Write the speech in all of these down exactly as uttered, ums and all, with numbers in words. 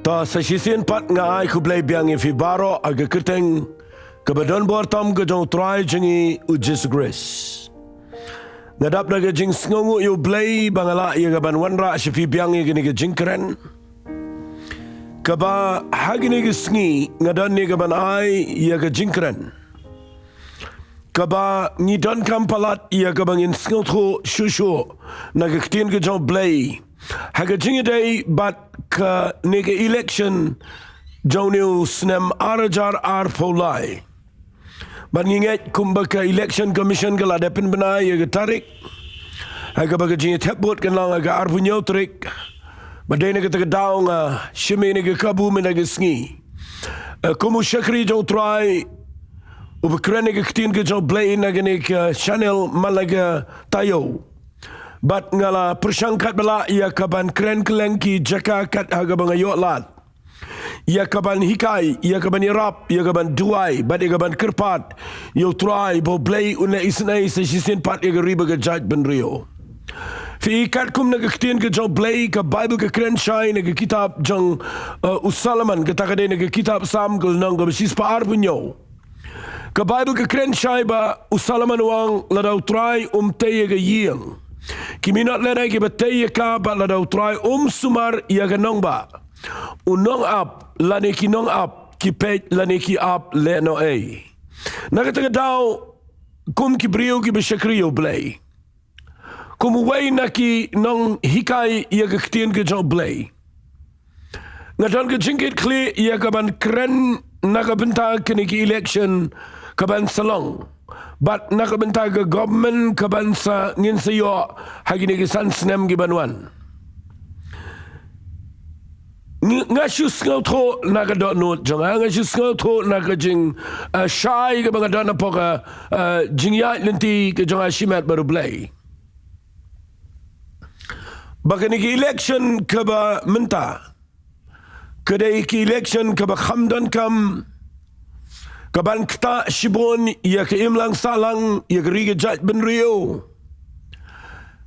Ta sa shisien pat nga ai khublei biang ïa phi baroh ha ka kyrteng kaba don bor tam ka jong u Trai jong ngi u Jisu Khrist. Nga dap da ka jingsngewnguh ïa u Blei ba nga lah ïa ka ban wanrah sha phi biang ïa kane ka jingkren. Kaba ha kane ka sngi nga don ïa ka ban ai ïa ka jingkren kaba ngi donkam palat ïa kaba ngin sngewthuh shuh shuh na ka ktien ka jong u Blei ha ka jingïadei bad kane ka election jong une u snem ar hajar arphew lai. Bad ngi ngeit kumba ka Election Commission ka la dep pynbna ïa ka tarik ha kaba ka jingïathep vote kan long ha ka arphew hynñiew tarik. Bad dei na kata ka daw nga shim ïa kane ka kabu mynta ka sngi, eh, kum u shakri jong u Trai uba kren ïa ka ktien ka jong u Blei na kane ka channel man la ka taïew. Bad nga la pyrshang katba lah ïa ka ban kren kylleng ki jaka kat ha kaba nga ïoh lad, ïa ka ban hikai, ïa ka ban ïarap, ïa ka ban duwai bad ïa ka ban kyrpad ïa u Trai ba u Blei un leh isynei sa shisien pat ïa ka ri bad ka jaitbynriew. Phi i, katkum na ka ktien ka jong u Blei, ka Baibl ka kren shai na ka kitab jong, eh, u Solomon, kata ka dei na ka kitab Salm ka lynnong kaba shispah arphew hynñiew. Ka Baibl ka kren shai ba u Solomon u ong, lada u Trai um tei ïa ka ïing, ki minot lehnoh kiba tei ïa ka, bad lada u Trai um sumar ïa ka nongbah, u nongap lane ki nongap ki peit lane ki ap lehnoh ei. Na kata ka daw, kum ki briew kiba shakri ïa u Blei, kum uwei na ki nonghikai ïa ka ktien ka jong u Blei, nga don ka jingkitkhlieh ïa ka ban kren na ka bynta kane ka election ka ban sa long bad na ka bynta ka government ka ban sa ngin sa ïoh ha kine ki san snem ki ban wan. Nga, nga shu sngewthuh na ka dohnud jong nga, nga shu sngewthuh na ka jing, eh, shai kaba nga don hapoh ka, eh, jingïaid lynti ka jong nga shimet bad u Blei ba kane ka election kaba mynta ka dei ka election kaba kham donkam, ka ban ktah shibun ïa ka imlang sahlang ïa ka ri ka jaitbynriew,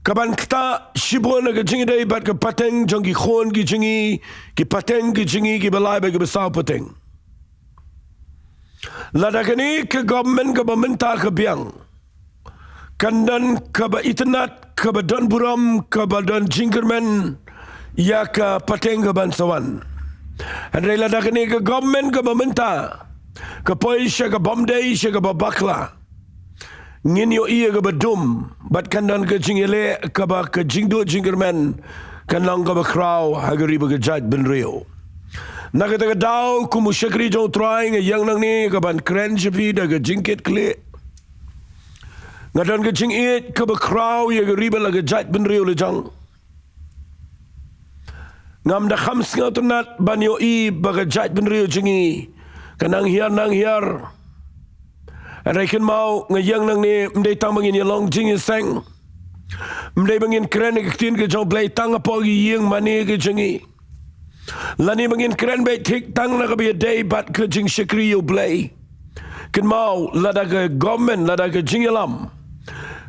ka ban ktah shibun ïa ka jingïadei bad ka pateng jong ki khun ki jong ngi, ki pateng ki jong ngi kiba lai bad kiba saw pateng. Lada kane ka government kaba mynta ka biang kan don kaba itynnad, kaba don burom, kaba don jingkyrmen ïa ka pateng ka ban sa wan. Hynrei lada kane ka government kaba mynta ka poi sha ka bym dei, sha kaba bakla, ngin ïohi ïa kaba dum bad kan don ka jingïaleh kaba ka jingduh jingkyrmen kan long kaba khraw ha ka ri bad ka jaitbynriew. Na kata ka daw, kum u shakri jong u Trai, nga ïeng nangne ka ban kren sha phi da ka jingkitkhlieh. Nga don ka jingïeit kaba khraw ïa ka ri bad la ka jaitbynriew la jong. Ngam da kham sngewtynnad ban ïohi ba ka jaitbynriew jong ngi ka nang hiar nang hiar. Hynrei kynmaw, nga ïeng nangne ym dei tang ba ngin ïalong jingïaseng, ym dei ba ngin kren ïa ka ktien ka jong u Blei tang hapoh ki ïing mane ka jong ngi, lane ba ngin kren beit thik tang na kaba ïadei bad ka jingshakri ïa u Blei. Kynmaw, lada ka government, lada ka jingïalam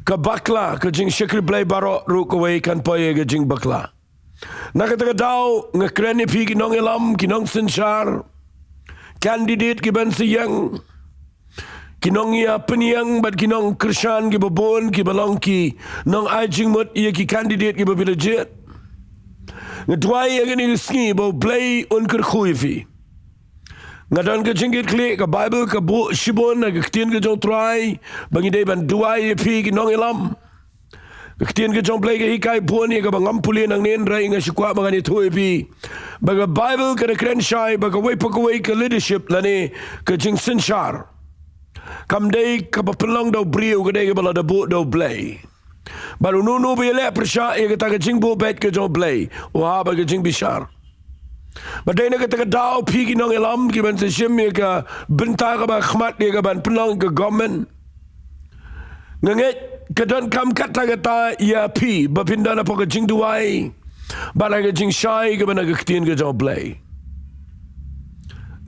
ka bakla, ka jingshakri Blei baroh ruh kawei kan poi ïa ka jingbakla. Na kata ka daw, nga kren ïa phi ki nongïalam, ki nongsynshar, candidate ki ban sa ïeng, ki nongïapynïeng bad ki nongkyrshan kiba bun, kiba long ki nongai jingmut ïa ki candidate kiba phi la jied. Nga duwai ïa kane ka sngi ba u Blei un kyrkhu ïa phi. Nga don ka jingkitkhlieh, ka Baibl ka buh shibun na ka ktien ka jong u Trai ba ngi dei ban duwai ïa phi ki nongïalam. Ka ktien ka jong u Blei ka hikai bun ïa kaba ngam pule nangne, hynrei nga shu kwah ba ngan ïathuh ïa phi ba ka Baibl ka da kren shai ba kawei pa kawei ka leadership lane ka jingsynshar kam dei kaba pynlong da u briew, ka dei kaba la da buh da u Blei. Bad uno uno uba ïaleh pyrshah ïa kata ka jingbuh beit ka jong u Blei u hap ha ka jingbishar. Bad dei na kata ka daw, phi ki nongïalam ki ban sa shim ïa ka bynta kaba khmat ïa ka ban pynlong ka government, nga ngeit ka donkam katta katta ïa phi ba phin don hapoh ka jingduwai bad ha ka jingshai kaba na ka ktien ka jong u Blei.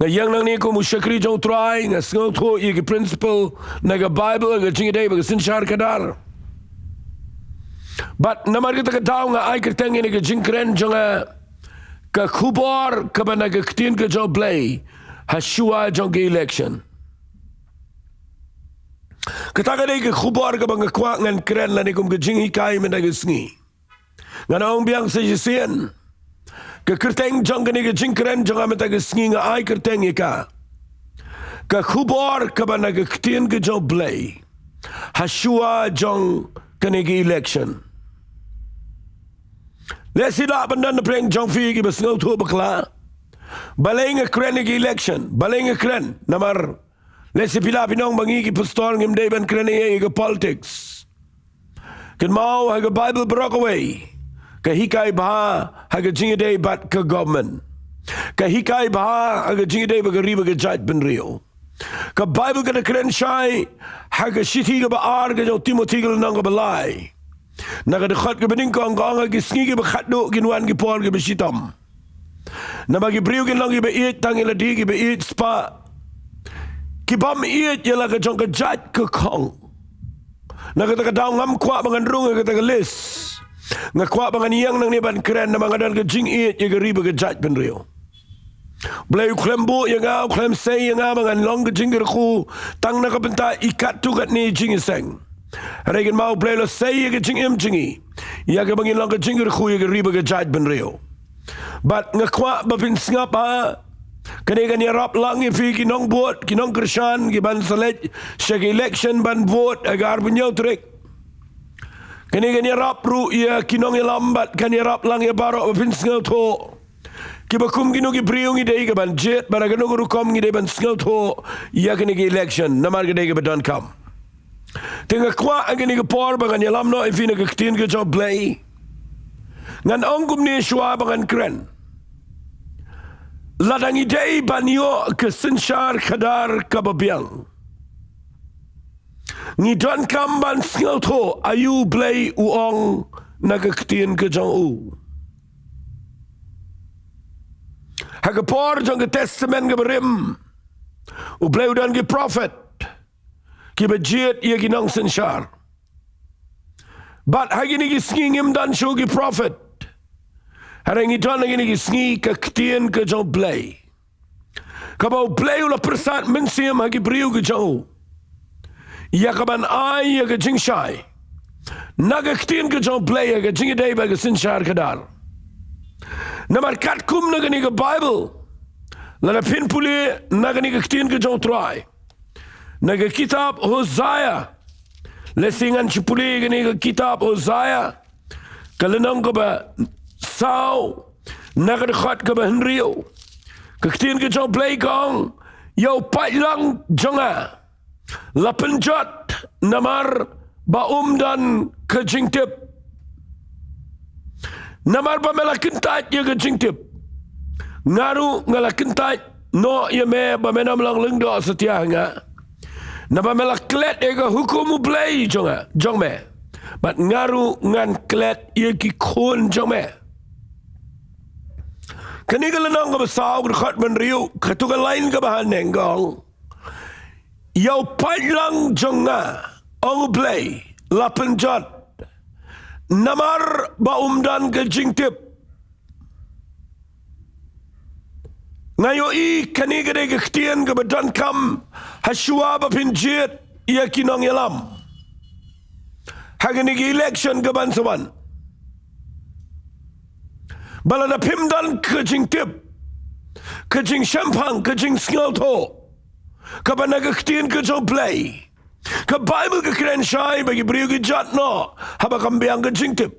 Nga ïeng nangne kum u shakri jong u Trai, nga sngewthuh ïa ki principle na ka Baibl, ka jingïadei bad ka synshar khadar. Bad namar kata ka daw nga ai kyrteng ïa kane ka jingkren jong nga ka khubor kaba na ka ktien ka jong U Blei ha shuwa jong ka election. Kata ka dei ka khubor kaba nga kwah ngan kren lane kum ka jinghikai mynta ka sngi. Ngan ong biang sa shisien, ka kyrteng jong kane ka jingkren jong nga mynta ka sngi nga ai kyrteng ïa ka, ka khubor kaba na ka ktien ka jong U Blei ha shuwa jong kane ka election. Lehse lah ban don na pdeng jong phi kiba sngewthuh bakla, balei nga kren ïa ka election, balei nga kren. Namar lehse phi lah phin ong ba ngi ki pastor ngim dei ban kren ïa ka politics. Kynmaw, ha ka Bible baroh kawei ka hikai bha ha ka jingïadei bad ka government, ka hikai bha ha ka jingïadei bad ka ri bad ka jaitbynriew. Ka Bible ka da kren shai ha ka shithi kaba ar ka jong u Timothi ka lynnong kaba lai, na ka dkhot kaba nyngkong, ka ong, ha ki sngi kiba khatduh kin wan ki por kiba shitom. Naba ki briew kin long kiba ïeit tang ïa lade, kiba ïeit spah, ki bym ïeit ïa la ka jong ka jait ka khong. Na kata ka daw ngam kwah ba ngan rung ha kata ka list. Nga kwah ba ngan ïeng nangne ban kren namar nga don ka jingïeit ïa ka ri bad ka jaitbynriew. U Blei u khlem buh ïa nga, u khlem sei ïa nga ba ngan long ka jingkyrkhu tang na ka bynta i katto katne jingïaseng. Hynrei kynmaw, U Blei u la sei ïa ka jingim jong ngi ïa kaba ngin long ka jingkyrkhu ïa ka ri bad ka jaitbynriew. Bad nga kwah ba phin sngap ha kane, kan ïarap lang ïa phi ki nongbud, ki nongkyrshan kiban sa leit sha ka election ban vote ha ka arphew hynñiew tarik. Kane kan ïarap ruh ïa ki nongïalam bad kan ïarap lang ïa baroh ba phin sngewthuh. Kiba kum kino ki briew ngi dei ka ban jied, bad ha kano ka rukom ngi dei ban sngewthuh ïa kane ka election namar ka dei kaba donkam. Te nga kwah ha kane ka por ba ngan ïalam noh ïa phi na ka ktien ka jong U Blei. Ngan ong kumne shuwa ba ngan kren. Lada ngi dei ban ïoh ka synshar khadar kaba biang, ngi donkam ban sngewthuh aïu U Blei u ong na ka ktien ka jong u. Ha ka por jong ka Testament kaba rim, U Blei u don ki prophet kiba jied ïa ki nongsynshar. Bad ha kine ki sngi ngim don shuh ki prophet. Hynrei ngi don ha kine ki sngi ka ktien ka jong U Blei, kaba U Blei u la pyrsad mynsiem ha ki briew ka jong u ïa kaban ai ïa ka jingshai na ka ktien ka jong U Blei ha ka jingïadei bad ka synshar khadar. Namar katkum na kane ka Bible, lada phin pule na kane ka ktien ka jong U Trai, na ka kitab Hosea, lehse ngan shu pule kane ka kitab Hosea, ka lynnong kaba saw, na ka dkhot kaba hynriew. Ka ktien ka jong U Blei ka ong, ïa u paidlang jong nga la pynjot namar ba um don ka jingtip. Namar ba me la kyntait ïa ka jingtip, nga ruh nga la kyntait noh ïa me ba men ym long lyngdoh satia ha nga. Naba me la klet ïa ka hukum U Blei jong nga, jong me, bad nga ruh ngan klet ïa ki khun jong me. Kane ka lynnong kaba saw, ka dkhot ba hynriew, kato ka lain kaba haneng ka ong, ïa u paidlang jong nga, ong U Blei, la pynjot namar ba um don ka jingtip. Nga ïohi kane ka dei ka ktien kaba donkam ha shuwa ba phin jied ïa ki nongïalam ha kane ka election kaban sa wan. Ba lada phim don ka jingtip, ka jingshemphang, ka jingsngewthuh kaba na ka ktien ka jong U Blei, ka Bible ka kren shai ba ki briew ki jot noh haba kam biang ka jingtip.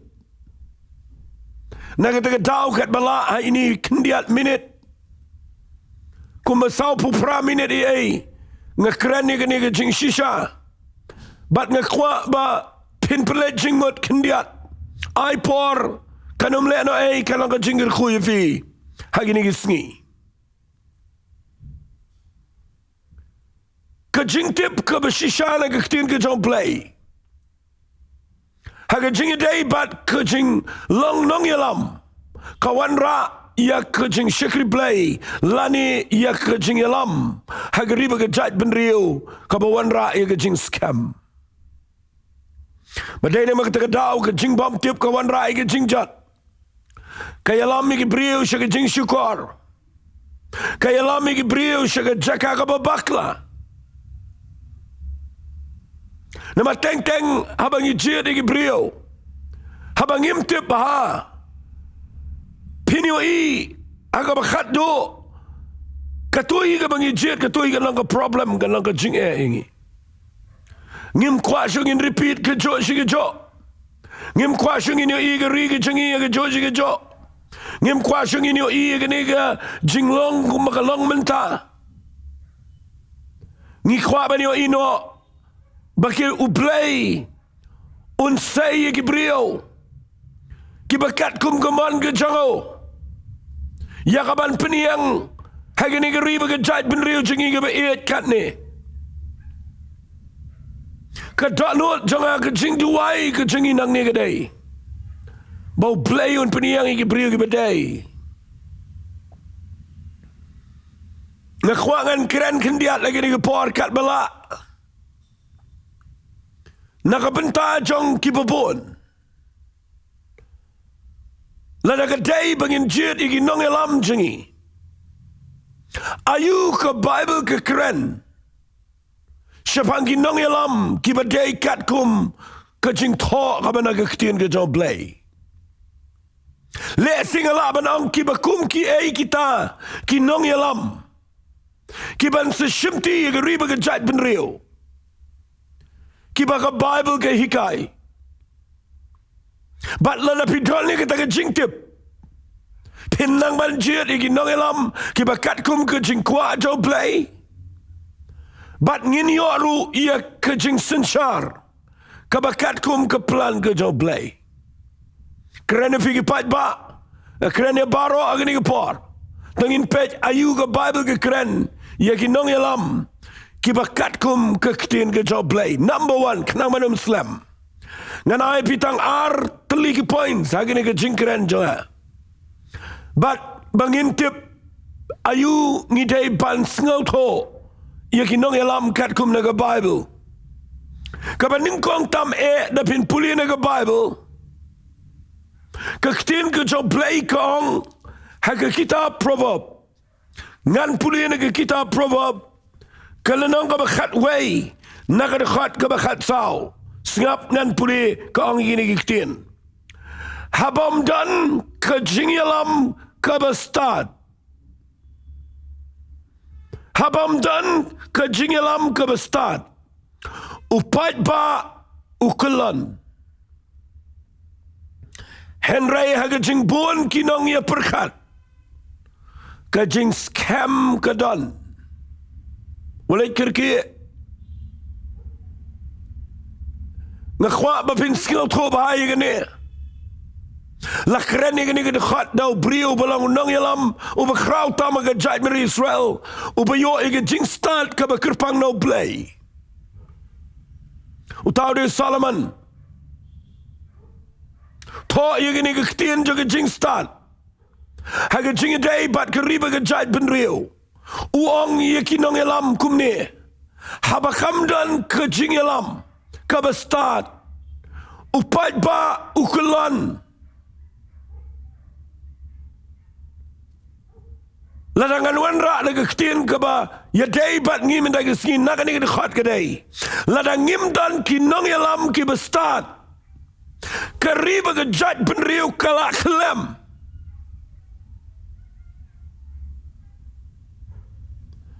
Na kata ka daw, katba lah ha ine i khyndiat minit, kumba sawphew phra minit ïa ei, nga kren ïa kane ka jingshisha. Bad nga kwah ba phin pynleit jingmut khyndiat. Ai por, kan ym leh noh ei, kan long ka jingkyrkhu ïa phi ha kine ki sngi. Ka jingtip kaba shisha na ka ktien ka jong U Blei ha ka jingïadei bad ka jinglong nongïalam ka wanrah ïa ka jingshakri Blei lane ïa ka jingïalam ha ka ri bad ka jaitbynriew, kaba wanrah ïa ka jingskhem. Ba dei namar kata ka daw ka jingbymtip ka wanrah ïa ka jingjot. Ka ïalam ïa ki briew sha ka jingshukor. Ka ïalam ïa ki briew sha ka jaka kaba bakla. Namar teng teng haba ngi jied ïa ki briew, haba ngim tip bha, phin ïohi ha kaba khatduh, kato hi kaba ngi jied, kato hi ka long ka problem, ka long ka jingeh ïa ngi. Ngim kwah shuh ngin repeat kajuh shi kajuh. Ngim kwah shuh ngin ïohi ka ri ka jong ngi ïa kajuh shi kajuh. Ngim kwah shuh ngin ïohi ïa kane ka jinglong kumba ka long mynta. Ngi kwah ban ïohi noh ba ki, U Blei un sei ïa ki briew kiba katkum ka mon ka jong u ïa kaban pynïeng ha kane ka ri bad ka jaitbynriew jong ngi kaba ïeit katne. Ka dohnud jong nga, ka jingduwai ka jong ngi nangne ka dei ba U Blei un pynïeng ïa ki briew kiba dei. Nga kwah ngan kren khyndiat la kane ka por katba lah, na ka bynta jong kiba bun. Lada ka dei ba ngin jied ïa ki nongïalam jong ngi, aïu ka Baibl ka kren shaphang ki nongïalam kiba dei katkum ka jingthoh kaba na ka ktien ka jong U Blei? Lehse nga lah ban ong kiba kum kiei kita ki nongïalam kiban sa shimti ïa ka ri bad ka jaitbynriew, kiba ka Baibl ka hikai. Bad lada phi don ïa kata ka jingtip, phin nang ban jied ïa ki nongïalam kiba katkum ka jingkwah jong U Blei. Bad ngin ïoh ruh ïa ka jingsynshar kaba katkum ka plan ka jong U Blei. Kren ïa phi ki paidbah, kren ïa baroh ha kane ka por. To ngin peit aïu ka Baibl ka kren ïa ki nongïalam kiba katkum ka ktien ka jong U Blei. Number one, khnang ban ym slem, ngan ai phi tang ar tylli ki points ha kane ka jingkren jong nga. Bad ba ngin tip aïu ngi dei ban sngewthuh ïa ki nongïalam katkum na ka Baibl. Kaba nyngkong tam eh, da phin pule na ka Baibl, ka ktien ka jong U Blei ka ong ha ka kitab Proverb. Ngan pule na ka kitab Proverb, ka lynnong kaba khatwei, na ka dkhot kaba khatsaw. Sngap, ngan pule, ka ong ïa kine ki ktien: Haba ym don ka jingïalam kaba stad, haba ym don ka jingïalam kaba stad, u paidbah u kyllon. Hynrei ha ka jingbun ki nongïapyrkhat, ka jingskhem ka don. Wat leit kyrkieh. Nga kwah ba phin sngewthuh bha ïa kane. La kren ïa kane ka dkhot da u briew uba long u nongïalam uba khraw tam ha ka jaitbynriew Israel, uba ïoh ïa ka jingstad kaba kyrpang na U Blei. Uta u dei u Solomon. Thoh ïa kane ka ktien jong ka jingstad ha ka jingïadei bad ka ri bad ka jaitbynriew. U ong ïa ki nongïalam kumne: Haba kam don ka jingïalam kaba stad, u paidbah u kyllon. Lada ngan wanrah da ka ktien kaba ïadei bad ngi mynta ka sngi na kane ka dkhot ka dei: Lada ngim don ki nongïalam kiba stad, ka ri bad ka jaitbynriew ka la khlem.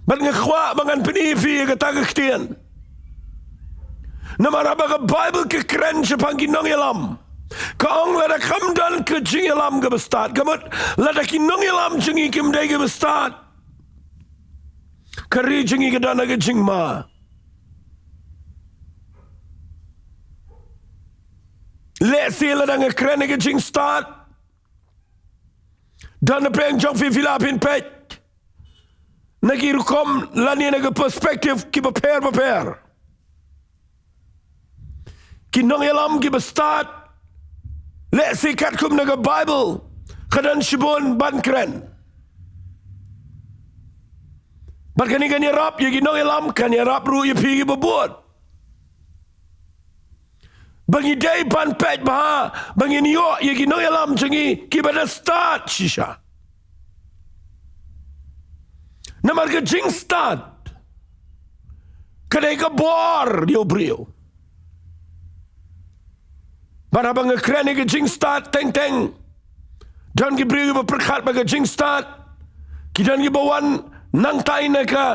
Bad nga kwah ba ngan pyni ïa phi ïa kata ka ktien. Namar haba ka Baibl ka kren shaphang ki nongïalam, ka ong lada kam don ka jingïalam kaba stad, ka mut lada ki nongïalam jong ngi kim dei kiba stad, ka ri jong ngi ka don ha ka jingma. Lehse lada nga kren ïa ka jingstad, don napdeng jong phi, phi lah phin peit na ki rukom lane na ki perspective kiba pher bapher. Ki nongïalam kiba stad, lehse katkum na ka Baibl, ka don shibun ban kren. Bad kane kan ïarap ïa ki nongïalam, kan ïarap ruh ïa phi kiba bud. ba ngi dei ban peit bha ba ngin ïoh ïa ki nongïalam jong ngi kiba da stad shisha. Namar ka jingstad ka dei ka bor ïa u briew. Bad haba nga kren ïa ka jingstad teng teng, don ki briew kiba pyrkhat ba ka jingstad, ki don kiba wan nangtai na ka,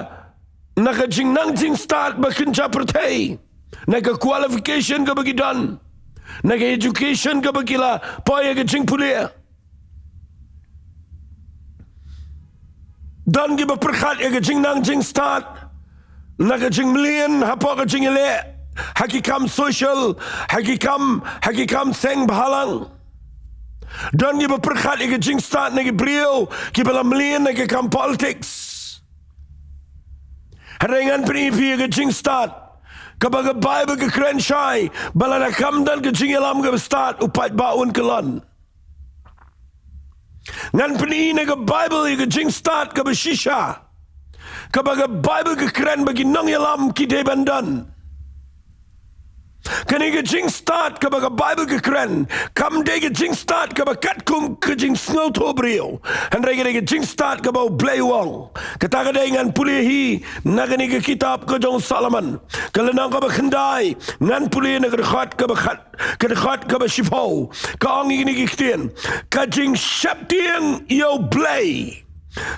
na ka jingnang jingstad ba kynja pyrthei, na ka qualification kaba ki don, na ka education kaba ki la poi ïa ka jingpule. Don kiba pyrkhat ïa ka jingnang jingstad na ka jingmlien hapoh ka jingïaleh ha ki kam social, ha ki kam, ha ki kam seng bhalang. Don kiba pyrkhat ïa ka jingstad na ki briew kiba la mlien na ki kam politics. Hynrei ngan pyni ïa phi ïa ka jingstad kaba ka Baibl ka kren shai ba lada kam don ka jingïalam kaba stad, u paidbah un kyllon. Ngan pyni na ka Baibl ïa ka jingstad kaba shisha kaba ka Baibl ka kren ba ki nongïalam ki dei ban don. Kane ka jingstad kaba ka Baibl ka kren kam dei ka jingstad kaba katkum ka jingsngewthuh briew, hynrei ka dei ka jingstad kaba U Blei u ong. Kata ka dei ngan pule hi na kane ka kitab ka jong Solomon, ka lynnong kaba khyndai, ngan pule na ka dkhot kaba khat, ka dkhot kaba shiphew, ka ong ïa kine ki ktien: Ka jingsheptieng ïa U Blei,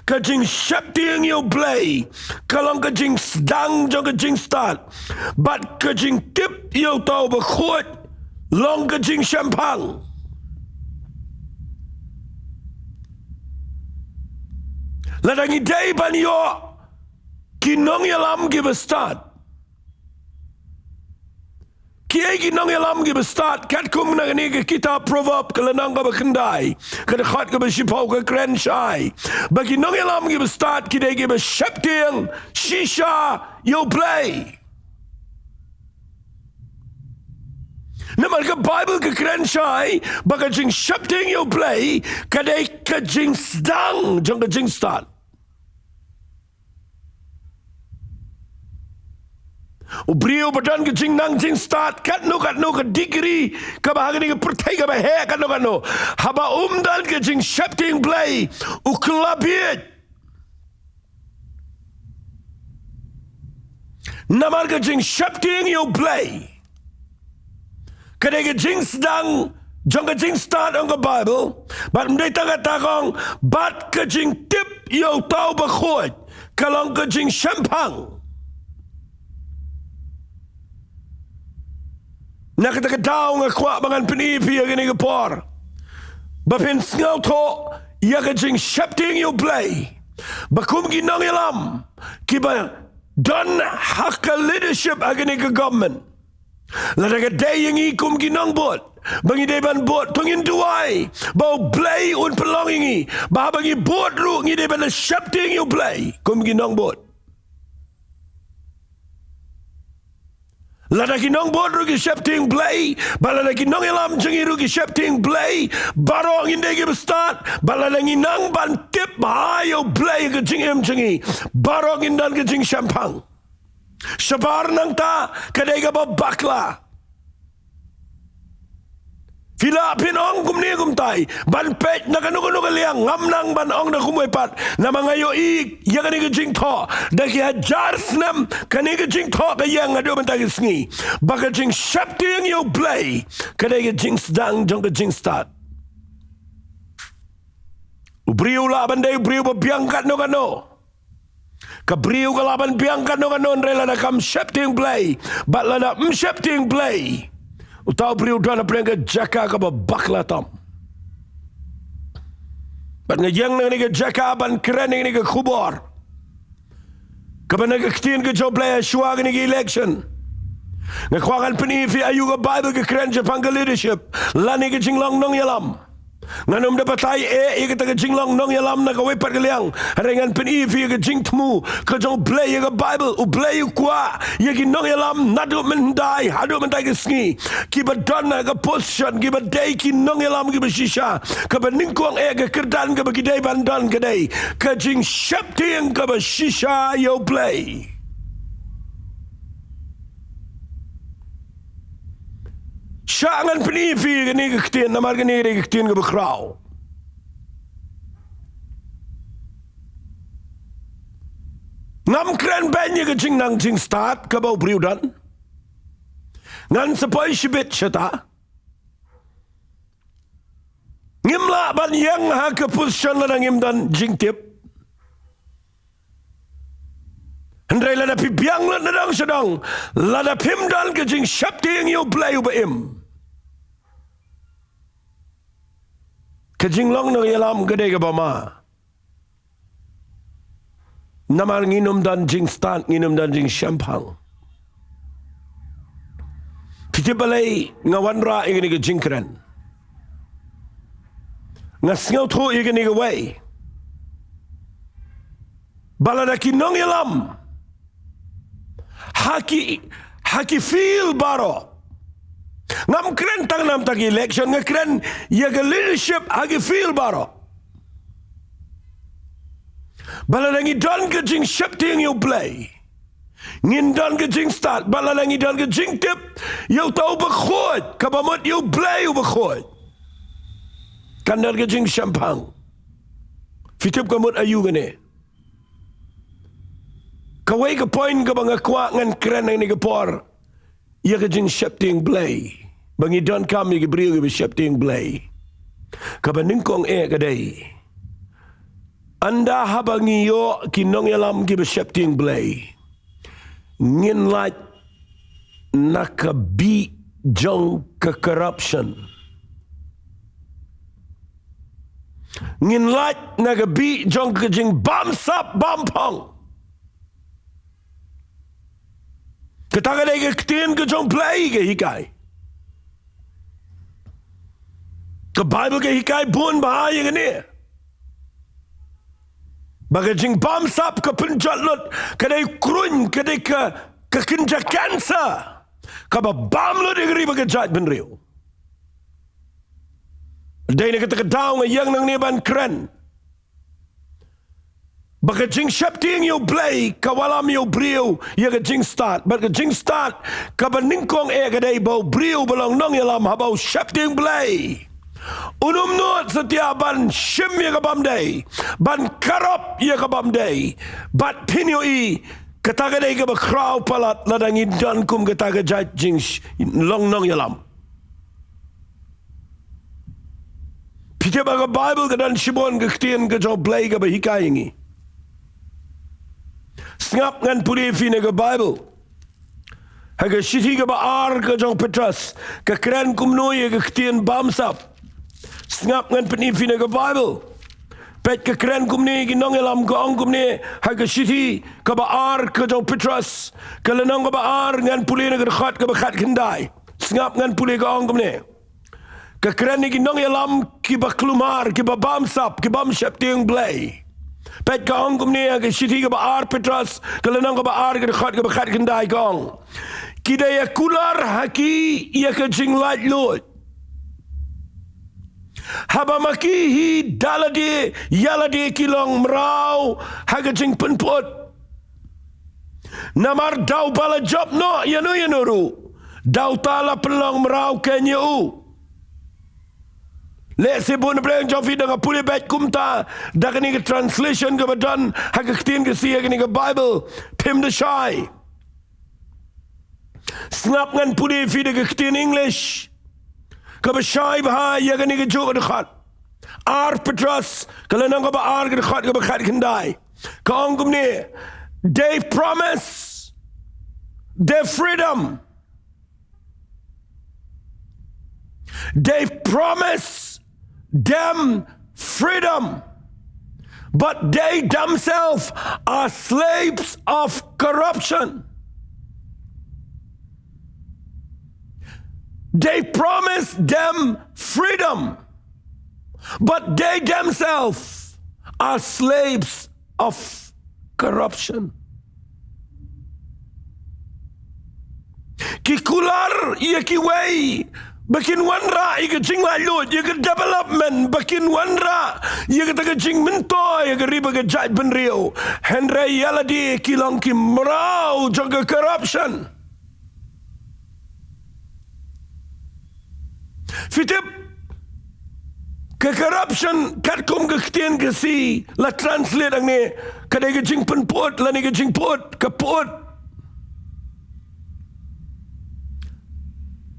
ka jingsheptieng ïa U Blei ka long ka jingsdang jong ka jingstad, bad ka jingtip ïa uta uba khuid long ka jingshemphang. Lada ngi dei ban ïoh ki nongïalam kiba stad, kiei ki nongïalam kiba stad? Katkum na kane ka kitab Proverb ka lynnong kaba khyndai, ka dkhot kaba shiphew ka kren shai ba ki nongïalam kiba stad ki dei kiba sheptieng shisha ïa U Blei. Namar ka Baibl ka kren shai ba ka jingsheptieng ïa U Blei ka dei ka jingsdang jong ka jingstad. U briew ba don ka jingnang jingstad, katno katno ka degree kaba ha kane ka pyrthei kaba heh katno katno, haba um don ka jingsheptieng Blei, u kylla bieit. Namar ka jingsheptieng ïa U Blei ka dei ka jingsdang jong ka jingstad, ong ka Baibl. Bad ym dei tang kata, ka ong, bad ka jingtip ïa uta uba khuid ka long ka jingshemphang. Na kata ka daw nga kwah ba ngan pyni ïa phi ha kane ka por ba phin sngewthuh ïa ka jingsheptieng ïa U Blei, ba kum ki nongïalam kiba don ha ka leadership ha kane ka government, lada ka dei ïa ngi kum ki nongbud ba ngi dei ban bud, to ngin duwai ba U Blei un pynlong ïa ngi ba haba ngi bud ruh ngi dei ban da sheptieng ïa U Blei kum ki nongbud. Lada ki nongbud ruh ki sheptieng Blei, bad lada ki nongïalam jong ngi ruh ki sheptieng Blei, baroh ngin dei kiba stad. Bad lada ngi nang ban tip bha ïa U Blei ha ka jingim jong ngi, baroh ngin don ka jingshemphang. Shabar nangta ka dei kaba bakla. Phi lah phin ong kumne kumtai, ban peit na kano kano ka liang, ngam nang ban ong da kumwei pat, namar nga ïohi ïa kane ka jingthoh da ki hajar snem, kane ka jingthoh ka ïeng haduh mynta ka sngi, ba ka jingsheptieng ïa U Blei ka dei ka jingsdang jong ka jingstad. U briew u lah ban dei u briew ba biang katno katno. Ka briew ka lah ban biang katno katno, hynrei lada kam sheptieng Blei, bad lada ym sheptieng Blei, uta u briew u don hapdeng ka jaka kaba bakla tam. Bad nga ïeng na kane ka jaka ban kren ïa kane ka khubor kaba na ka ktien ka jong U Blei, shuwa kane ka election, nga kwah ngan pyni ïa phi aïu ka Baibl ka kren shaphang ka leadership lane ka jinglong nongïalam. Ngan ym da batai eh ïa kata ka jinglong nongïalam na kawei pat ka liang, hynrei ngan pyni ïa phi ïa ka jingthmu ka jong U Blei, ïa ka Baibl. U Blei u kwah ïa ki nongïalam naduh mynhyndai haduh mynta ka sngi, kiba don ha ka position, kiba dei ki nongïalam kiba shisha, kaba nyngkong eh ka kyrdan kaba ki dei ban don ka dei ka jingsheptieng kaba shisha ïa U Blei. Sha ngan pyni phi kane ka ktien, namar kane ka dei ka ktien kaba khraw. Ngam kren beiñ ïa ka jingnang jingstad kaba u briew don. Ngan sa poi shibit shata. Ngim lah ban ïeng ha ka position lada ngim don jingtip. Hynrei lada phi biang lut na dong sha dong, lada phim don ka jingsheptieng ïa u Blei uba im, ka jinglong nongïalam ka dei kaba ma. Namar ngin ym don jingstad, ngin ym don jingshemphang. Phi tip balei nga wanrah ïa kane ka jingkren? Nga sngewthuh ïa kane kawei. Ba lada ki nongïalam ha ki, ha ki field baroh. Ngam kren tang namar ki election, nga kren ïa ka leadership ha ki field baroh. Ba lada ngi don ka jingsheptieng ïa u Blei, ngin don ka jingstad. Ba lada ngi don ka jingtip ïa uta uba khuid, kaba mut ïa u Blei uba khuid, kan don ka jingshemphang. Phi tip ka mut aïu kane? Kawei ka point kaba nga kwah ngan kren ha kane ka por, ïa ka jingsheptieng Blei. Ba ngi donkam ïa ki briew kiba sheptieng Blei. Kaba nyngkong eh ka dei, ynda haba ngi ïoh ki nongïalam kiba sheptieng Blei, ngin lait na ka bih jong ka corruption. Ngin lait na ka bih jong ka jingbamsap bamphong. Kata ka dei ka ktien ka jong u Blei ka hikai. Ka Baibl ka hikai bun bha ïa kane. Ba ka jingbamsap ka pynjot lut, ka dei kruiñ, ka dei ka, ka kynja cancer kaba bam lut ïa ka ri bad ka jaitbynriew. Dei na kata ka daw nga ïeng nangne ban kren ba ka jingsheptieng ïa u Blei ka wallam ïa u briew ïa ka jingstad. Bad ka jingstad kaba nyngkong eh ka dei ba u briew ba long nongïalam haba u sheptieng Blei, un ym nud satia ban shim ïa ka bym dei, ban karop ïa ka bym dei. Bad phin ïohi kata ka dei kaba khraw palat lada ngi don kum kata ka jait jing sh-, long nongïalam. Phi tip ba ka Baibl ka don shibun ka ktien ka jong u Blei kaba hikai ïa ngi. Sngap ngan pule phi na ka Baibl. Ha ka shithi kaba ar ka jong u Petros, ka kren kumno ïa ka ktien bamsap. Sngap ngan pyni phi na ka Baibl. Peit ka kren kumne ïa ki nongïalam, ka ong kumne ha ka shithi kaba ar ka jong u Petros, ka lynnong kaba ar, ngan pule na ka dkhot kaba khatkhyndai. Sngap ngan pule, ka ong kumne. Ka kren ïa ki nongïalam kiba kulmar, kiba bamsap, ki bym sheptieng Blei. Peit ka ong kumne ha ka shithi kaba ar Petros, ka lynnong kaba ar, ka dkhot kaba khatkhyndai, ka ong: Ki da ïakular ha ki ïa ka jinglaitluid, haba ma ki hi da lade ïa lade ki long mraw ha ka jingpynput. Namar da uba la jop noh ïano ïano ruh, da uta la pynlong mraw keiñ ïa u. Lehse bun na pdeng jong phi da nga pule beit kumta da kane ka translation kaba don ha ka ktien Khasi ha kane ka Baibl, phim da shai. Sngap ngan pule phi da ka ktien English kaba shai bha ïa kane kajuh ka dkhot. Ar Petros, ka lynnong kaba ar, ka dkhot kaba khatkhyndai. Ka ong kumne: They promise their freedom. They promise them freedom, but they themselves are slaves of corruption. They promise them freedom, but they themselves are slaves of corruption. Ki kular ïa kiwei ba kin wanrah ïa ka jinglaitluid, ïa ka development, ba kin wanrah ïa kata ka jingmyntoi ïa ka ri bad ka jaitbynriew. Hynrei ïa lade ki long ki mraw jong ka corruption. Phi tip, ka corruption katkum ka ktien Khasi la translate hangne, ka dei ka jingpynput lane ka jingput, ka put.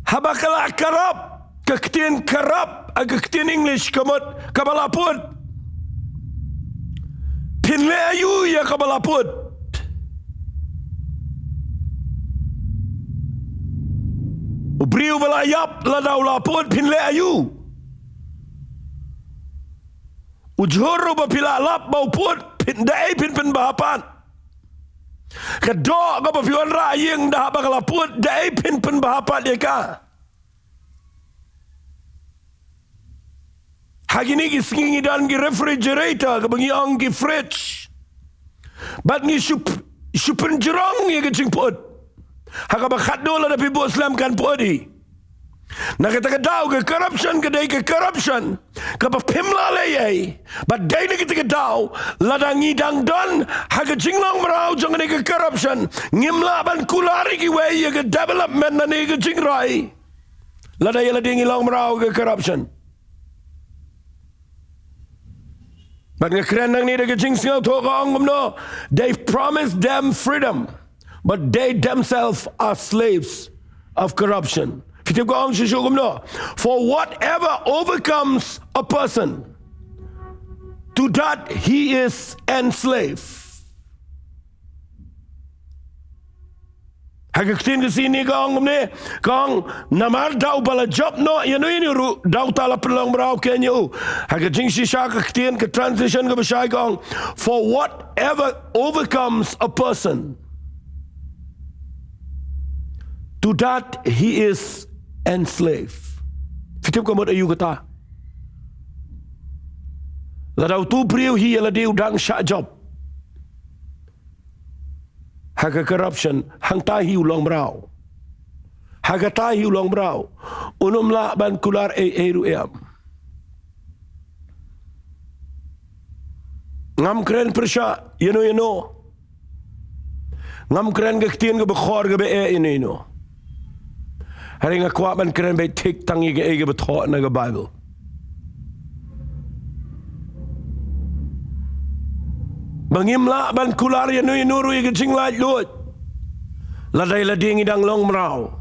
Haba ka la corrupt, ka ktien corrupt ha ka ktien English ka mut kaba la put. Phin leh aïu ïa kaba la put? U briew ba la ïap lada u la put phin leh aïu? U jhur uba phi la lap ba u put, phin, da ei phin pynbha pat? Ka doh kaba phi wanrah ïing da haba ka la put, da ei phin pynbha pat ïa ka? Ha kine ki sngi ngi don ki refrigerator, kaba ngi ong ki fridge. Bad ngi shu p-, shu pynjrong ïa ka jingput. Ha kaba khatduh lada phi buh slem kan put hi. Na kata ka daw ka corruption ka dei ka corruption kaba phim lah leh ei ei. Bad dei na kata ka daw lada ngi dang don ha ka jinglong mraw jong kane ka corruption, ngim lah ban kular ïa kiwei ïa ka development lane ka jingroi. Lada ïa lade ngi long mraw ka corruption. Bad nga kren nangne da ka jingsngewthuh, ka ong kumno, they promise them freedom, but they themselves are slaves of corruption. Phi tip ka ong shuh shuh kumno? For whatever overcomes a person, to that he is enslaved. Ha ka ktien Khasi ne ka ong kumne, ka ong, namar da uba la jop noh ïano ïano ruh, da uta la pynlong mraw kein ïa u. Ha ka jingshisha ka ktien, ka translation kaba shai ka ong, for whatever overcomes a person, to that he is enslaved. Phi tip ka mut aïu kata? Lada utu u briew hi ïa lade u dang shah jop ha ka corruption, hangta hi u long mraw. Ha kata hi u long mraw. Un ym lah ban kular ei ei ruh em. Ngam kren pyrshah ïano ïano. Ngam kren ka ktien kaba khor kaba eh ïano ïano. Hynrei nga kwah ban kren beit thik tang ïa kaei kaba thoh na ka Baibl. Ba ngim lah ban kular ïano ïano ruh ïa ka jinglaitluid. Lada ïa lade ngi dang long mraw.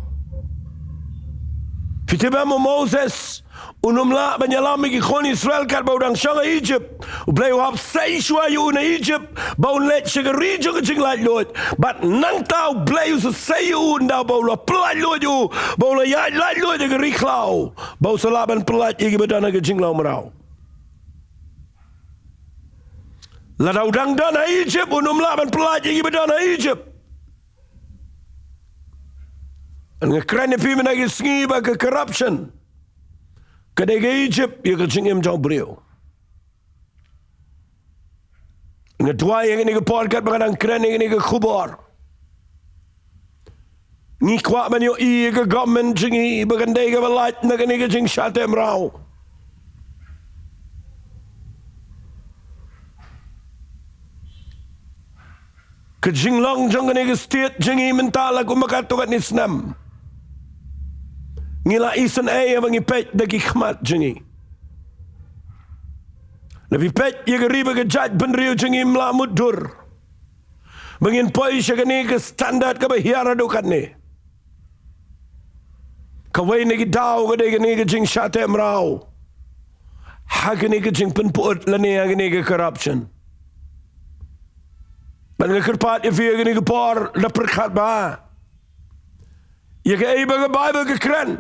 Phi tip em, u Moses un ym lah ban ïalam ïa ki khun Israel katba u dang shong ha Egypt. U Blei u hap sei shuwa ïa u na Egypt ba un leit sha ka ri jong ka jinglaitluid. Bad nangta u Blei u sa sei ïa u ynda ba u la pyllaitluid ïa u, ba u la ïaid laitluid ha ka ri khlaw, ba u sa lah ban pyllait ïa kiba don ha ka jinglong mraw. Lada u dang don ha Egypt, un ym lah ban pyllait ïa kiba don ha Egypt. Nga kren ïa phi mynta ki sngi ba ka corruption ka dei ka Egypt ïa ka jingim jong u briew. Nga duwai ha kane ka por katba nga dang kren ïa kane ka khubor. Ngi kwah ban ïohi ïa ka government jong ngi ba kan dei kaba lait na kane ka jingshah teh mraw. Ka jinglong jong kane ka state jong ngi mynta la kumba katto katne snem. Ngi la isynei haba ngi peit da ki khmat jong ngi. Lada phi peit ïa ka ri bad ka jaitbynriew jong ngi, ym lah mutdur ba ngin poi sha kane ka standard kaba hiar haduh katne. Kawei na ki daw ka dei kane ka jingshah teh mraw ha kane ka jingpynput lane ha kane ka corruption. Bad nga kyrpad ïa phi ha kane ka por, da pyrkhat bha ïa kaei ba ka Baibl ka kren,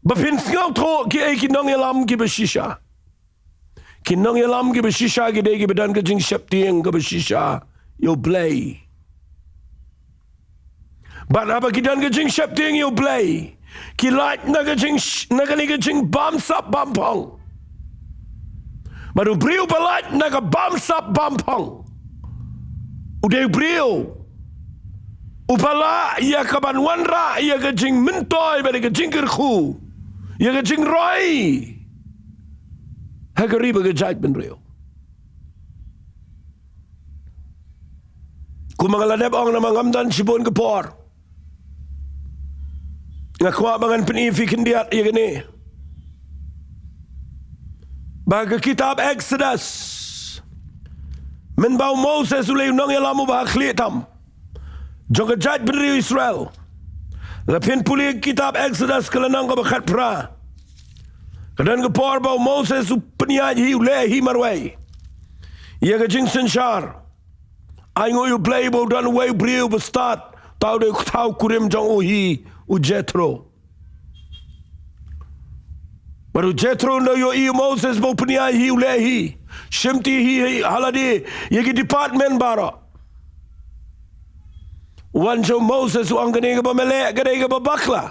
ba phin sngewthuh kiei ki nongïalam kiba shisha. Ki nongïalam kiba shisha ki dei kiba don ka jingsheptieng kaba shisha ïa u Blei. Bad haba ki don ka jingsheptieng ïa u Blei, ki lait na ka jing, na kane ka jingbamsap bamphong. Bad u briew ba lait na ka bamsap bamphong u dei u briew uba lah ïa kaban wanrah ïa ka jingmyntoi bad ïa ka jingkyrkhu, ïa ka jingroi ha ka ri bad ka jaitbynriew. Kumba nga la dep ong namar ngam don shibun ka por, Nga kwah ba ngan pyni ïa phi khyndiat ïa kane. Ba ka kitab Exodus, mynba u Moses u leh u nongïalam uba ha khlieh tam jong ka jaitbynriew Israel. Lada phin pule ïa ka kitab Exodus ka lynnong kaba khatphra, ka don ka por ba u Moses u pynïaid hi, u leh hi marwei ïa ka jingsynshar. Ainguh ïa u Blei ba u don uwei u briew ba stad, uta u dei u kthaw kurim jong u hi, u Jethro. Bad u Jethro u ïohi ïa u Moses ba u pynïaid hi, u leh hi, shimti hi, hi ha lade ïa ki department baroh. U wan sha u Moses u ong, kane kaba me leh ka dei kaba bakla.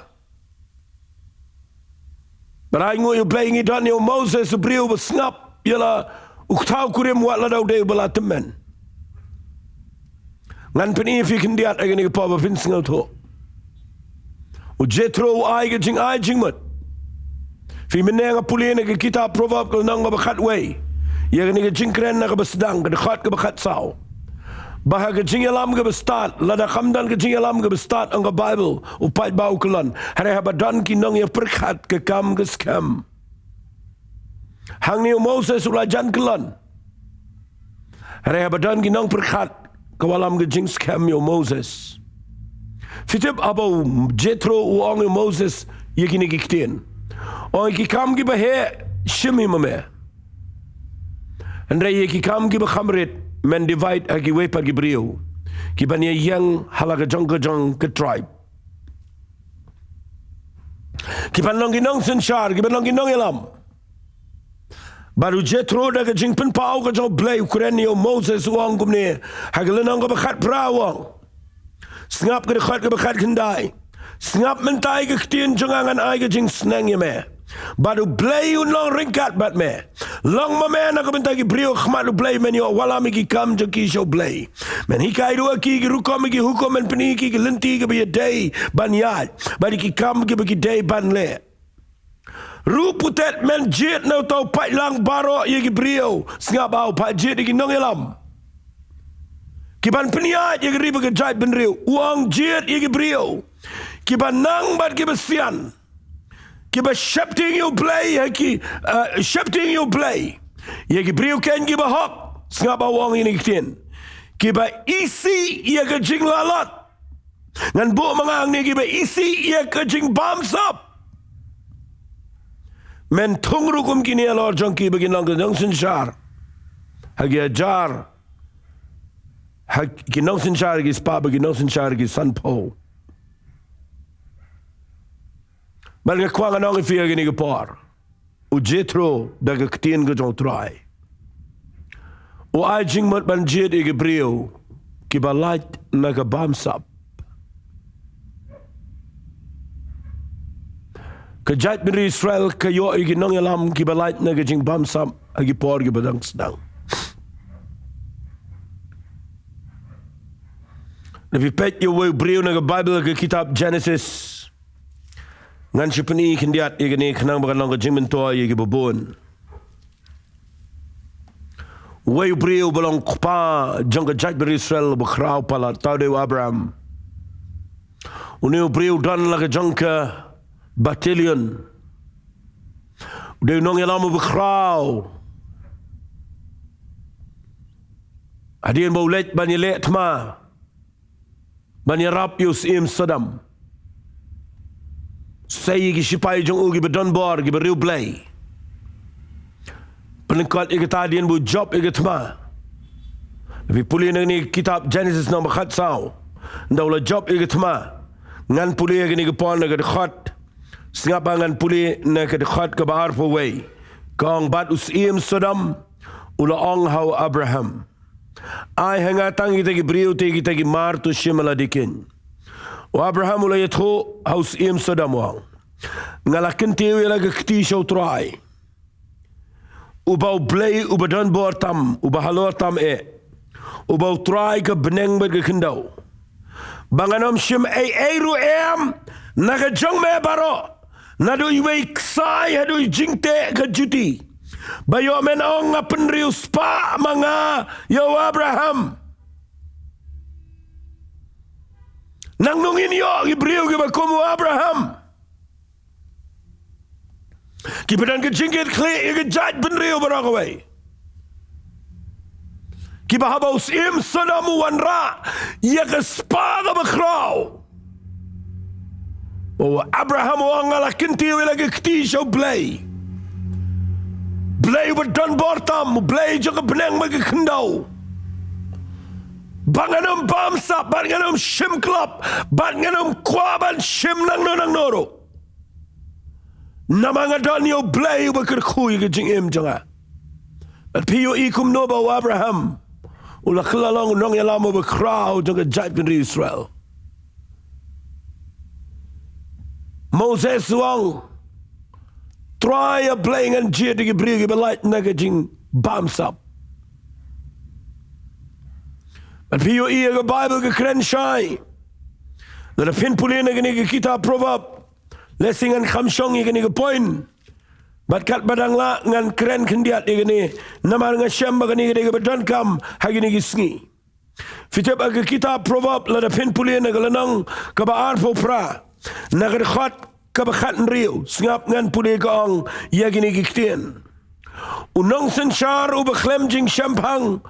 Bad ainguh ïa u Blei, ngi don ïa u Moses u briew ba sngap ïa la u kthaw kurim wat lada u dei uba la tymmen. Ngan pyni ïa phi khyndiat ha kane ka por ba phin sngewthuh. U Jethro u ai ka jingai jingmut. Phi mynne nga pule na ka kitab Proverb ka lynnong kaba khatwei, ïa kane ka jingkren na kaba sdang, ka dkhot kaba khatsaw, ba ha ka jingïalam kaba stad, lada kam don ka jingïalam kaba stad, ong ka Baibl, u paidbah u kyllon. Hynrei haba don ki nongïapyrkhat ka kam ka skhem. Hangne u Moses u la jan kyllon. Hynrei haba don ki nongpyrkhat, ka wallam ka jingskhem ïa u Moses. Phi tip haba u Jethro u ong ïa u Moses ïa kine ki ktien, u ong, ïa ki kam kiba heh shim hi ma me. Hynrei ïa ki kam kiba kham rit men divide ha kiwei pat ki briew, ki ban ïeng ha la ka jong ka jong ka tribe. Ki ban long ki nongsynshar, ki ban long ki nongïalam. Bad u Jethro da ka jingpynpaw ka jong u Blei u kren ïa u Moses, u ong kumne ha ka lynnong kaba khatphra, u ong, sngap ka dkhot kaba khatkhyndai. Sngap mynta ïa ka ktien jong nga, ngan ai ka jingsneng ïa me. Bad u Blei un long ryngkat bad me. Long ma me na ka bynta ki briew ha khmat u Blei, men ïoh wallam ïa ki kam jong ki sha u Blei. Men hikai ruh ïa ki ki rukom, ïa ki hukum, men pyni ïa ki ka lynti kaba ïadei ban ïaid bad ïa ki kam kiba ki dei ban leh. Ruh putet men jied na uta u paidlang baroh ïa ki briew. Sngap, u phah jied ïa ki nongïalam ki ban pynïaid ïa ka ri bad ka jaitbynriew. U ong jied ïa ki briew kiba nang bad kiba sian, kiba sheptieng ïa u Blei, ha ki, eh, sheptieng ïa u Blei, ïa ki briew keiñ kiba hok. Sngap, u ong ïa kine ki ktien, kiba isih ïa ka jinglalot. Ngan buh ma nga hangne, kiba isih ïa ka jingbamsap. Men thung ruh kum kine halor jong ki ba kin long ki nongsynshar ha ki hajar, ha ki nongsynshar ki spah, ba ki nongsynshar ki sanphew. Bad nga kwah ngan ong ïa phi ha kane ka por, u Jethro da ka ktien ka jong u Trai u ai jingmut ban jied ïa ki briew kiba lait na ka bamsap. Ka jaitbynriew Israel ka ïoh ïa ki nongïalam kiba lait na ka jingbamsap ha ki por kiba dang sdang. Lada phi peit ïa uwei u briew na ka Baibl, ka kitab Genesis, ngan shu pyni khyndiat ïa kane khnang ba kan long ka jingmyntoi ïa kiba bun. Uwei u briew uba long kpa jong ka jaitbynriew Israel uba khraw palat, uta u dei u Abraham. Une u briew u don la ka jong ka battalion. U dei u nongïalam uba khraw. Hadien ba u leit ban ïaleh thma ban ïarap ïa u syiem Sodom, sei ïa ki shipai jong u kiba don bor, kiba riewblei. Pynlyngkot ïa kata, hadien ba u jop ïa ka thma, phi pule na kane ka kitab Genesis lynnong ba khatsaw, ynda u la jop ïa ka thma. Ngan pule ha kane ka por na ka dkhot, sngap, ngan pule na ka dkhot kaba arphew wei. Ka ong, bad u syiem Sodom u la ong ha u Abraham, ai ha nga tang kita ki briew te kita ki mar, to shim ha lade keiñ. U Abraham u la ïathuh ha u syiem Sodom, u ong, nga la kyntiew ïa la ka kti sha u Trai, uba U Blei uba don bor tam, uba halor tam eh, uba U Trai ka bneng bad ka khyndew, ba ngan ym shim ei ei ruh em na ka jong me baroh, naduh iwei i ksai haduh i jingteh ka juti, ba ïoh men ong nga pynriewspah ma nga ïa u Abraham. Nangno ngin ïoh ki briew kiba kum u Abraham? Kiba don ka jingkitkhlieh ïa ka jaitbynriew baroh kawei. Kiba haba u syiem Sodom u wanrah ïa ka spah kaba khraw, u Abraham u ong, nga la kyntiew ïa la ka kti sha U Blei, Blei uba don bor tam, Blei jong ka bneng bad ka khyndew, ba ngan ym bamsap, ba ngan ym shim klop, ba ngan ym kwah ban shim nangno nangno ruh. Namar nga don ïa U Blei uba kyrkhu ïa ka jingim jong nga. Bad phi ïohi kumno ba u Abraham u la kylla long u nongïalam uba khraw jong ka jaitbynriew Israel. Moses u ong, Trai ïa Blei, ngan jied ïa ki briew kiba lait na ka jingbamsap. Bad phi ïohi ïa ka Baibl ka kren shai, lada phin pule na kane ka kitab Proverb, lehse ngan kham shong ïa kane ka point. Bad katba dang lah ngan kren khyndiat ïa kane, namar nga shem ba kane ka dei kaba donkam ha kine ki sngi. Phi tip, ha ka kitab Proverb, lada phin pule na ka lynnong kaba arphew phra, na ka dkhot kaba khathynriew, sngap ngan pule, ka ong ïa kine ki ktien. U nongsynshar uba khlem jingshemphang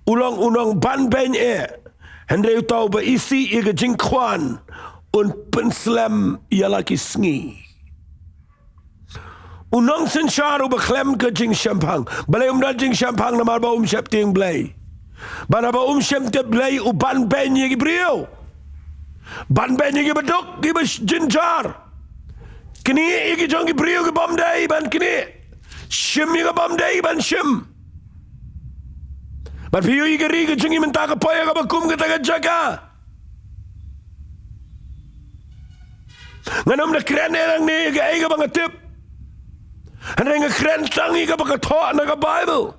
u long u nongbanbeiñ eh, hynrei uta uba isih ïa ka jingkhwan un pynslem ïa la ki sngi. U nongsynshar uba khlem ka jingshemphang. Balei um don jingshemphang? Namar ba um sheptieng Blei. Bad haba um sheptieng Blei u banbeiñ ïa ki briew. Banbeiñ ïa kiba duk, kiba sh-, jynjar. Knieh ïa ki jong ki briew ki bym dei ban knieh. Shim ïa ka bym dei ban shim. Bad phi ïohi ka ri ka jong ngi mynta ka poi ha kaba kum kata ka jaka. Ngan ym da kren eh nangne ïa kaei kaba nga tip. Hynrei nga kren tang ïa kaba ka thoh na ka Baibl.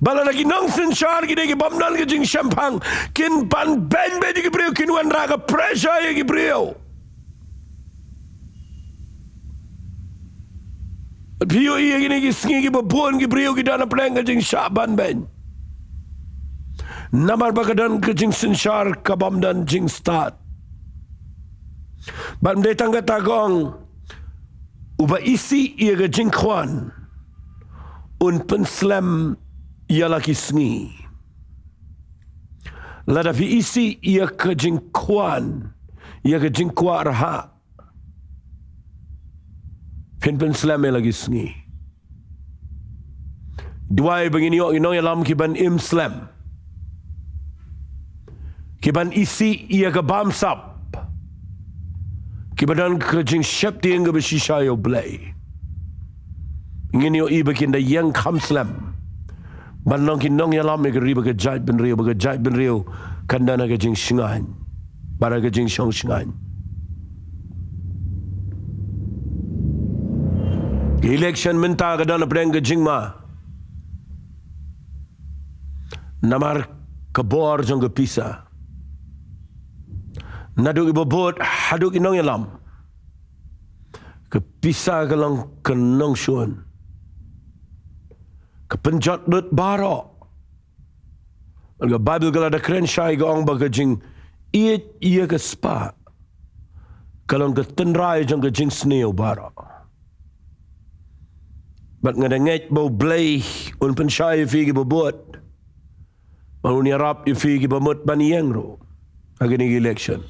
Ba lada ki nongsynshar ki dei ki bym don ka jingshemphang, kin banbeiñ beit ïa ki briew, kin wanrah ka pressure ïa ki briew. Phi ïohi ïa kine ki sngi kiba bun ki briew ki don hapdeng ka jingshah banbeiñ. Namar ba ka don ka jingsynshar ka bym don jingstad. Bad ym dei tang kata, ka ong, uba isih ïa ka jingkhwan un pynslem ïa la ki sngi. Lada phi isih ïa ka jingkhwan, ïa ka jingkwah rhah, phin pynslem ïa la ki sngi. Duwai ba ngin ïoh ki nongïalam kiban im slem, kiban isih ïa ka bamsap, kiba don ka jingsheptieng kaba shisha ïa U Blei. Ngin ïohi ba kin da ïeng kham slem ban long ki nongïalam ïa ka ri bad ka jaitbynriew, bad ka jaitbynriew kan don ha ka jingshngaiñ bad ha ka jingshongshngaiñ. Ka election mynta ka don hapdeng ka jingma namar ka bor jong ka pisa. Naduh kiba bud haduh ki nongïalam, ka pisa ka long ka nongshun, ka pynjot lut baroh. Ka Baibl ka la da kren shai, ka ong ba ka jingïeit ïa ka spah ka long ka tynrai jong ka jingsniew baroh. Bad nga da ngeit ba U Blei un pynshai ïa phi kiba bud, bad un ïarap ïa phi kiba mut ban ïeng ruh ha kine ki election.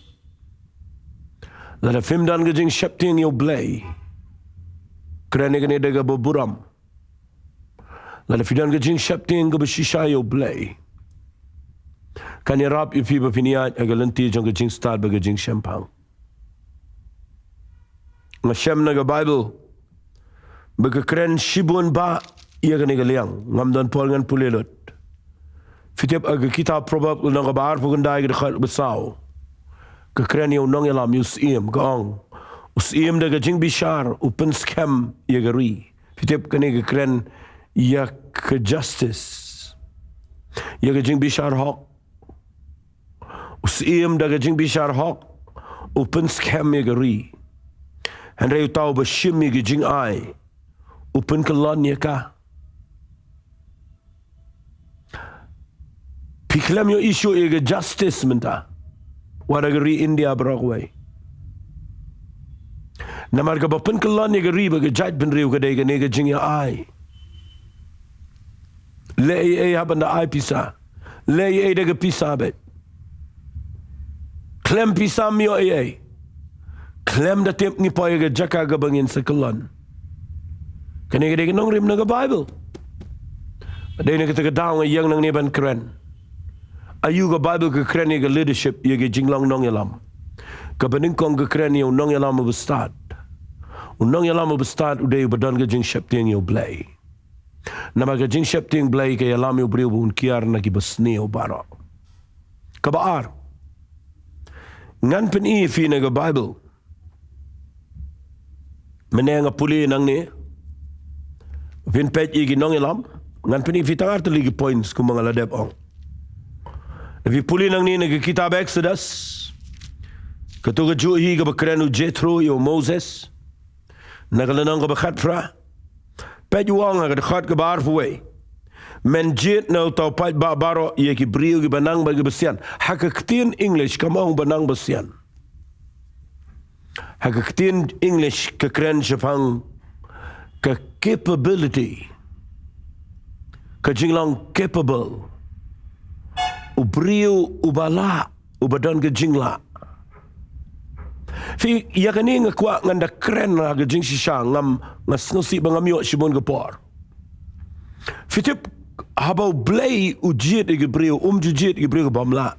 Lada phim don ka jingsheptieng ïa U Blei, kren ïa kane da kaba burom, lada phi don ka jingsheptieng kaba shisha ïa U Blei, kan ïarap ïa phi ba phin ïaid ha ka lynti jong ka jingstad bad ka jingshemphang. Nga shem na ka Baibl ba ka kren shibun bah ïa kane ka liang. Ngam don por ngan pule lut. Phi tip, ha ka kitab Proverb, lynnong kaba arphew khyndai, ka dkhot ba saw, ka kren ïa u nongïalam, ïa u syiem, ka ong, u syiem da ka jingbishar u pynskhem ïa ka ri. Phi tip, kane ka kren ïa ka justice, ïa ka jingbishar hok. U syiem da ka jingbishar hok u pynskhem ïa ka ri, hynrei uta uba shim ïa ka jingai u pynkyllon ïa ka. Phi khlem ïohi shuh ïa ka justice mynta, wat ha ka ri India baroh kawei. Namar kaba pynkyllon ïa ka ri bad ka jaitbynriew ka dei kane ka jingïa ai. Leh ei ei hap ban da ai pisa. Leh ei ei da ka pisa bad khlem pisa ym ïoh ei ei. Khlem da tip ngi poi ïa ka jaka kaba ngin sa kyllon. Kane ka dei ka nongrim na ka Baibl. Dei na kata ka daw nga ïeng nangne ban kren. Aïu ka Baibl ka kren ïa ka leadership, ïa ka jinglong nongïalam? Kaba nyngkong ka kren ïa u nongïalam uba stad. U nongïalam uba stad u dei uba don ka jingsheptieng ïa u Blei. Namar ka jingsheptieng Blei ka ïalam ïa u briew ba un kiar na ki basniew baroh. Kaba ar, ngan pyni ïa phi na ka Baibl. Mynne nga pule nangne, phin peit ïa ki nongïalam. Ngan pyni ïa phi tang ar tylli ki points kumba nga la dep ong. Phi pule nangne na ka kitab Exodus, kato ka juh hi kaba kren u Jethro ïa u Moses. Na ka lynnong kaba khatphra, peit u ong ha ka dkhot kaba arphew wei: Men jied na uta u paidbah baroh, ïa ki briew kiba nang bad kiba sian. Ha ka ktien English kam ong ba nang ba sian. Ha ka ktien English ka kren shaphang ka capability. Ka jinglong capable. U briew uba lah, uba don ka jinglah. Phi, ïa kane nga kwah ngan da kren ha ka jingshisha, ngam, nga sngewsih ba ngam ïoh shibun ka por. Phi tip, haba u Blei u jied ïa ki briew, um ju jied ïa ki briew kaba ym lah.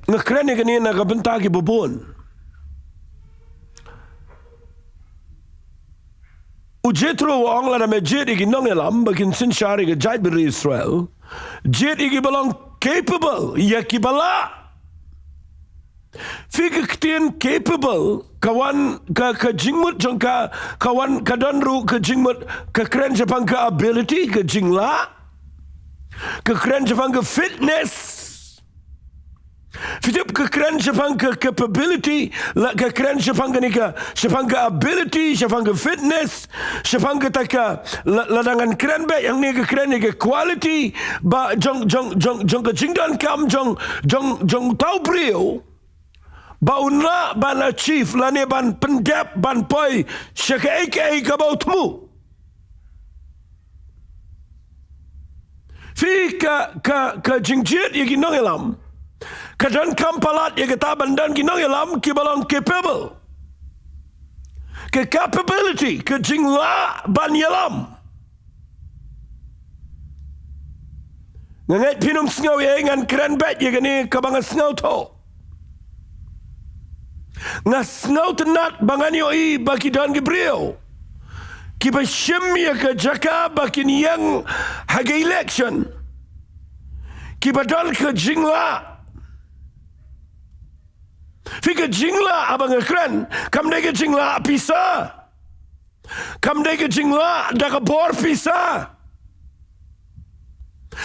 Nga kren ïa kane na ka bynta kiba bun. U Jethro u ong, lada me jied ïa ki nongïalam ba kin synshar ïa ka jaitbynriew Israel, jied ïa kiba long capable, ïa kiba lah. Phi, ka ktien capable ka wan ka, ka jingmut jong ka, ka wan ka don ruh ka jingmut, ka kren shaphang ka ability, ka jinglah. Ka kren shaphang ka fitness. Phi tip, ka kren shaphang ka capability, la ka kren shaphang kane ka, shaphang ka ability, shaphang ka fitness, shaphang kata ka, la, lada ngan kren beit hangne ka kren ïa ka quality, ba jong, jong, jong, jong ka jingdonkam jong, jong, jong uta u briew, ba un lah ban achieve, lane ban pyndep, ban poi sha kaei kaei kaba u thmu. Phi, ka, ka, ka jingjied ïa ki nongïalam ka donkam palat ïa kata ban don ki nongïalam kiba long capable. Ka capability, ka jinglah ban ïalam. Nga ngeit phin ym sngew ei ei ngan kren beit ïa kane kaba nga sngewthuh. Nga sngewtynnat ba ngan ïohi ba ki don ki briew kiba shim ïa ka jaka ba kin ïeng ha ka election, kiba don ka jinglah. Phi, ka jinglah haba nga kren kam dei ka jinglah pisa. Kam dei ka jinglah da ka bor pisa.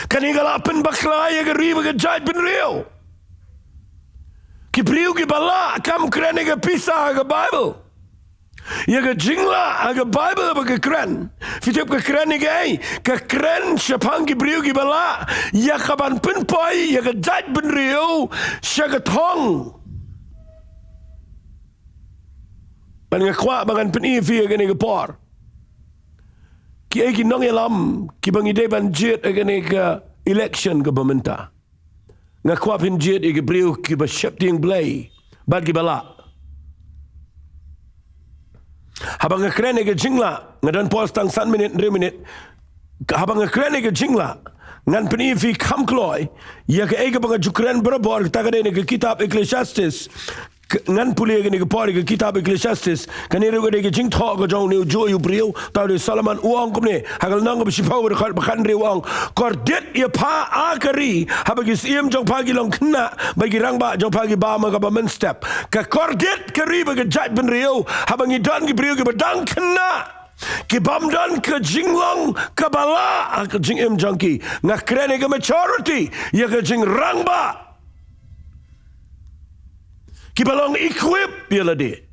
Kane ka lah pynbakla ïa ka ri bad ka jaitbynriew. Ki briew kiba lah kam kren ïa ka pisa ha ka Baibl. Ïa ka jinglah ha ka Baibl ba ka kren, phi tip ka kren ïa kaei? Ka kren shaphang ki briew kiba lah ïa kaban pynpoi ïa ka jaitbynriew sha ka thong. Bad nga kwah ba ngan pyni ïa phi ha kane ka por kiei ki nongïalam kiba ngi dei ban jied ha kane ka election kaba mynta. Nga kwah phin jied ïa ki briew kiba sheptieng Blei bad kiba lah. Haba nga kren ïa ka jinglah, nga don por tang san minit, hynriew minit. Haba nga kren ïa ka jinglah, ngan pyni ïa phi kham kloi ïa kaei kaba nga ju kren barabor, kata ka dei na ka kitab Ecclesiastes. K-, ngan pule ïa kane ka por ïa ka kitab Ecclesiastes. Kane ruh ka dei ka jingthoh ka jong une u juh ïa u briew, uta u dei Solomon. U ong kumne ha ka lynnong kaba shiphew, ka dkhot ba khathynriew, u ong: Kordit ïa pha, A ka ri, haba ki syiem jong pha ki long khynnah, bad ki rangbah jong pha ki bam ha kaba mynstep. Ka kordit ka ri bad ka jaitbynriew haba ngi don ki briew kiba dang khynnah, ki bym don ka jinglong kaba lah ha ka jingim jong ki. Nga kren ïa ka maturity, ïa ka jingrangbah. Kiba long equip ïa lade.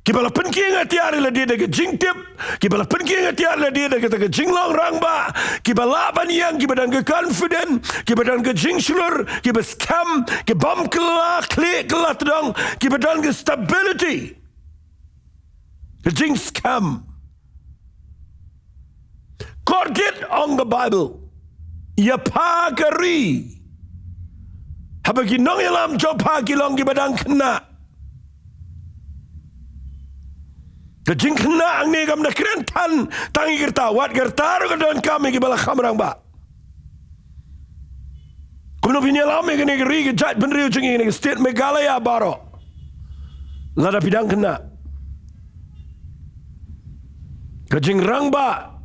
Kiba la pynkieng atiar ïa lade da ka jingtip, kiba la pynkieng atiar ïa lade da kata ka jinglong rangbah, kiba lah ban ïeng, kiba don ka confident, kiba don ka jingshlur, kiba skhem, kibym kylla khlieh kylla tdong, kiba don ka stability. Ka jingskhem. Kordit ong ka Bible ïa pha ka ri, haba ki nongïalam jong pha ki long kiba dang khynnah. Ka jingkhynnah hangne kam da kren than tang ïa ka rta, wat ka rta ruh ka donkam ïa kiba la kham rangbah. Kumno phin ïalam ïa kane ka ri ka jaitbynriew jong ngi, kane ka state Meghalaya baroh, lada phi dang khynnah? Ka jingrangbah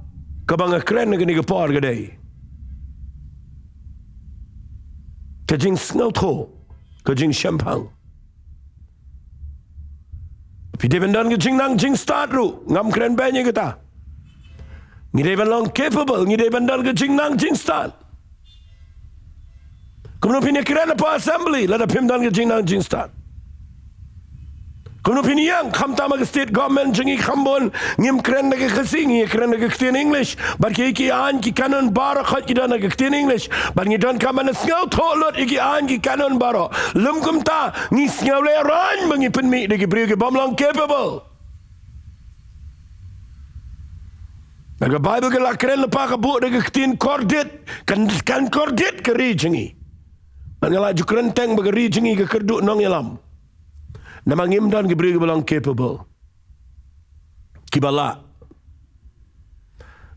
kaba nga kren ha kane ka por ka dei ka jingsngewthuh, ka jingshemphang. Phi dei ban don ka jingnang jingstad ruh, ngam kren beiñ ïa kata. Ngi dei ban long capable, ngi dei ban don ka jingnang jingstad. Kumno phin ïa kren hapoh assembly lada phim don ka jingnang jingstad? Kumno phin ïeng, khamtam ha ka state government jong ngi kham bun ngim kren da ka Khasi, ngi kren da ka ktien English. Bad ki, ki aiñ ki kanun baroh khot ki don ha ka ktien English. Bad ngi donkam ban sngewthuh lut ïa ki aiñ ki kanun baroh. Lym kumta, ngi sngew leh raiñ ba ngi pynmih da ki briew kibym long capable. Na ka Bible ka la kren lypa ka buh da ka ktien kordit, kan, kan kordit ka ri jong ngi. Bad nga la ju kren teng ba ka ri jong ngi ka kyrduh nongïalam. Namar ngim don ki briew kiba long capable, kiba lah.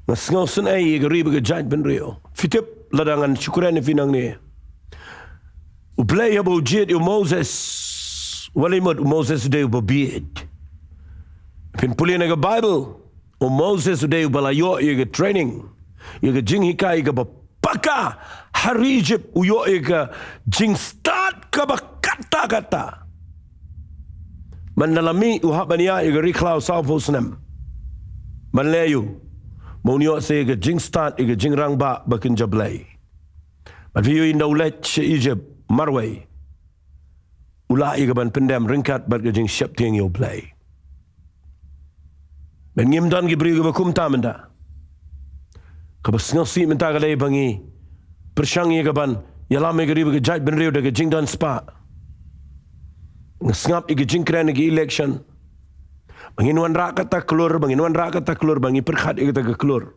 Nga sngewsynei ïa ka ri bad ka jaitbynriew. Phi tip, lada ngan shu kren ïa phi nangne, U Blei haba u jied ïa u Moses, wat leit mut u Moses u dei uba bieit. Phin pule na ka Bible, u Moses u dei uba la ïoh ïa ka training, ïa ka jinghikai kaba paka ha ri Egypt, u ïoh ïa ka jingstad kaba katta katta. Mynta la mih u hap ban ïaid ïa ka ri khlaw sawphew snem ban leh ïa u, ba un ïoh sa ïa ka jingstad, ïa ka jingrangbah ba kynja Blei. Bad phi ïohi ynda u leit sha Egypt marwei, u lah ïa ka ban pyndem ryngkat bad ka jingsheptieng ïa u Blei. Bad ngim don ki briew kiba kumta mynta. Kaba sngewsih mynta ka dei ba ngi pyrshang ïa ka ban ïalam ïa ka ri bad ka jaitbynriew da ka jingdon spah. Nga sngap ïa ka jingkren ha ka election, ba ngin wanrah kata klur, ba ngin wanrah kata klur, ba ngi pyrkhat ïa kata ka klur.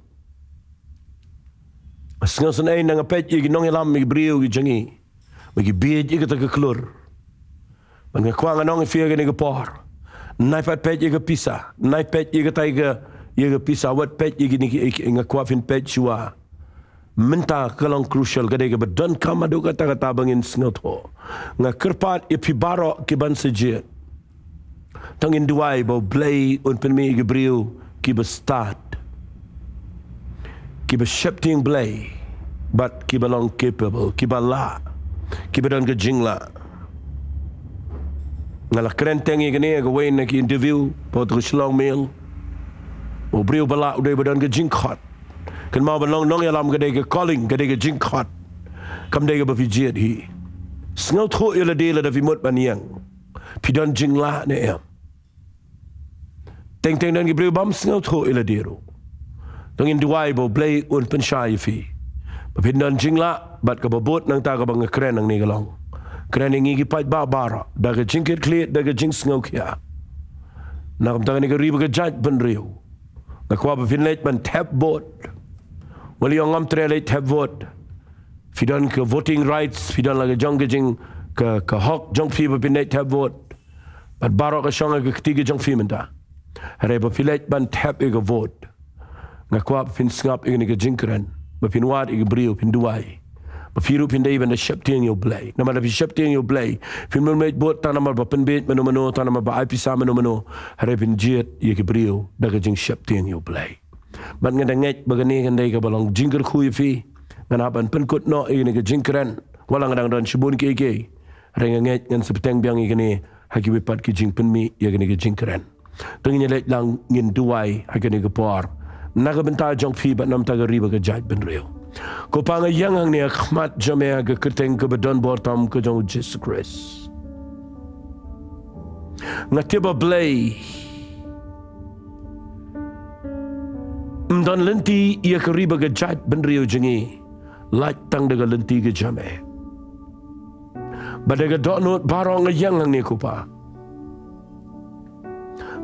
Nga sngewsynei ynda nga peit ïa ki nongïalam, ïa ki briew ki jong ngi, ba ki bieit ïa kata ka klur. Bad nga kwah ngan ong ïa phi ha kane ka por, nai pat peit ïa ka pisa, nai peit ïa kata ka, ïa ka pisa, wat peit ïa kine ki, ïa ki, nga kwah phin peit shuwa. Mynta ka long crucial, ka dei kaba donkam haduh katta katta ba ngin sngewthuh. Nga kyrpad ïa phi baroh ki ban sa jied. To ngin duwai ba U Blei un pynmih ïa ki briew kiba stad, kiba sheptieng Blei, bad kiba long capable, kiba lah, kiba don ka jinglah. Nga la kren teng ïa kane ha kawei na ki interview, bad ka Shillong Mail. U briew ba lah u dei ba don ka jingkhot. Kynmaw, ban long nongïalam ka dei ka calling, ka dei ka jingkhot. Kam dei kaba phi jied hi. Sngewthuh ïa lade lada phi mut ban ïeng. Phi don jinglah ne em? Teng teng don ki briew bym sngewthuh ïa lade ruh. To ngin duwai ba U Blei un pynshai ïa phi, ba phin don jinglah. Bad kaba bud nangta kaba nga kren nangne ka long, kren ïa ngi ki paidbah baroh da ka jingkitkhlieh, da ka jingsngewkhia. Na kumta kane ka ri bad ka jaitbynriew, nga kwah ba phin leit ban thep vote. Wat lei ong ngam treh leit thep vote. Phi don ka voting rights, phi don la ka jong ka jing, ka, ka hok jong phi ba phin leit thep vote. Bad baroh ka shong ha ka kti ka jong phi mynta. Hynrei ba phi leit ban thep ïa ka vote, nga kwah ba phin sngap ïa kane ka jingkren, ba phin wad ïa ki briew, phin duwai ba phi ruh phin dei ban da sheptieng ïa U Blei. Namar lada phi sheptieng ïa U Blei, phim leit vote tang namar ba pynbieit mano mano, tang namar ba ai pisa mano mano. Hynrei phin jied ïa ki briew da ka jingsheptieng ïa U Blei. Bad nga da ngeit ba kane kan dei kaba long jingkyrkhu ïa phi. Ngan hap ban pynkut noh ïa kane ka jingkren, wat la nga dang don shibun kiei kiei. Hynrei nga ngeit ngan sa bteng biang ïa kane ha kiwei pat ki jingpynmih ïa kane ka jingkren. To ngin ïaleit lang, ngin duwai ha kane ka por na ka bynta jong phi bad na ka bynta ka ri bad ka jaitbynriew. Ko Pa, nga ïeng hangne ha khmat jong me ha ka kyrteng kaba don bor tam ka jong U Jisu Khrist. Nga tip, A Blei, Ym don lynti ïa ka ri bad ka jaitbynriew jong ngi, lait tang da ka lynti ka jong me. Bad da ka dohnud baroh nga ïeng hangne ko Pa.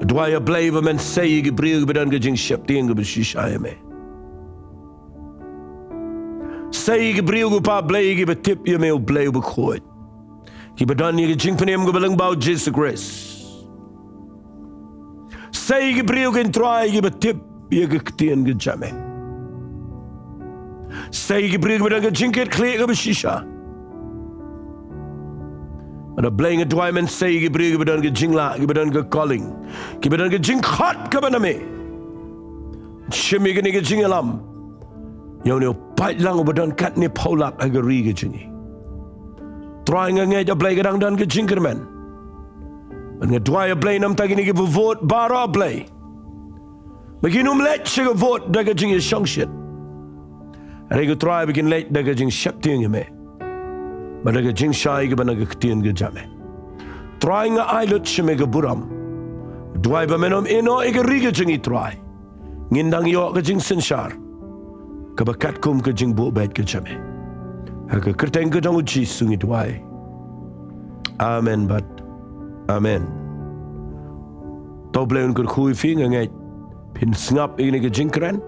Duwai ïa Blei ba men sei ïa ki briew kiba don ka jingsheptieng kaba shisha ïa me. Sei ïa ki briew ko Pa Blei kiba tip ïa me U Blei uba khuid, kiba don ïa ka jingpynim kaba lyngba U Jisu Khrist. Sei ïa ki briew ko Trai kiba tip ïa ka ktien ka jong me. Sei ïa ki briew kiba don ka jingkitkhlieh kaba shisha. Bad A Blei nga duwai men sei ïa ki briew kiba don ka jinglah, kiba don ka calling, kiba don ka jingkhot kaba na me. Shim ïa kane ka jingïalam ïa une u paidlang uba don katne phew lak ha ka ri ka jong ngi. Trai nga ngeit A Blei ka dang don ka jingkyrmen. Bad nga duwai A Blei namar kine kiba vote baroh A Blei, ba kin ym leit sha ka vote da ka jingïashongshit. Hynrei ko Trai ba kin leit da ka jingsheptieng ïa me, bad da ka jingshai kaba na ka ktien ka jong me. Trai nga ai lut sha me ka burom. Duwai ba men ym ïehnoh ïa ka ri ka jong ngi Trai. Ngin dang ïoh ka jingsynshar kaba katkum ka jingbuh beit ka jong me. Ha ka kyrteng ka jong U Jisu ngi duwai. Amen bad amen. To U Blei un kyrkhu ïa phi, nga ngeit phin sngap ïa kane ka jingkren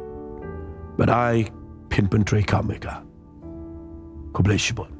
bad ai phin pyntreikam ïa ka. Khublei shibun.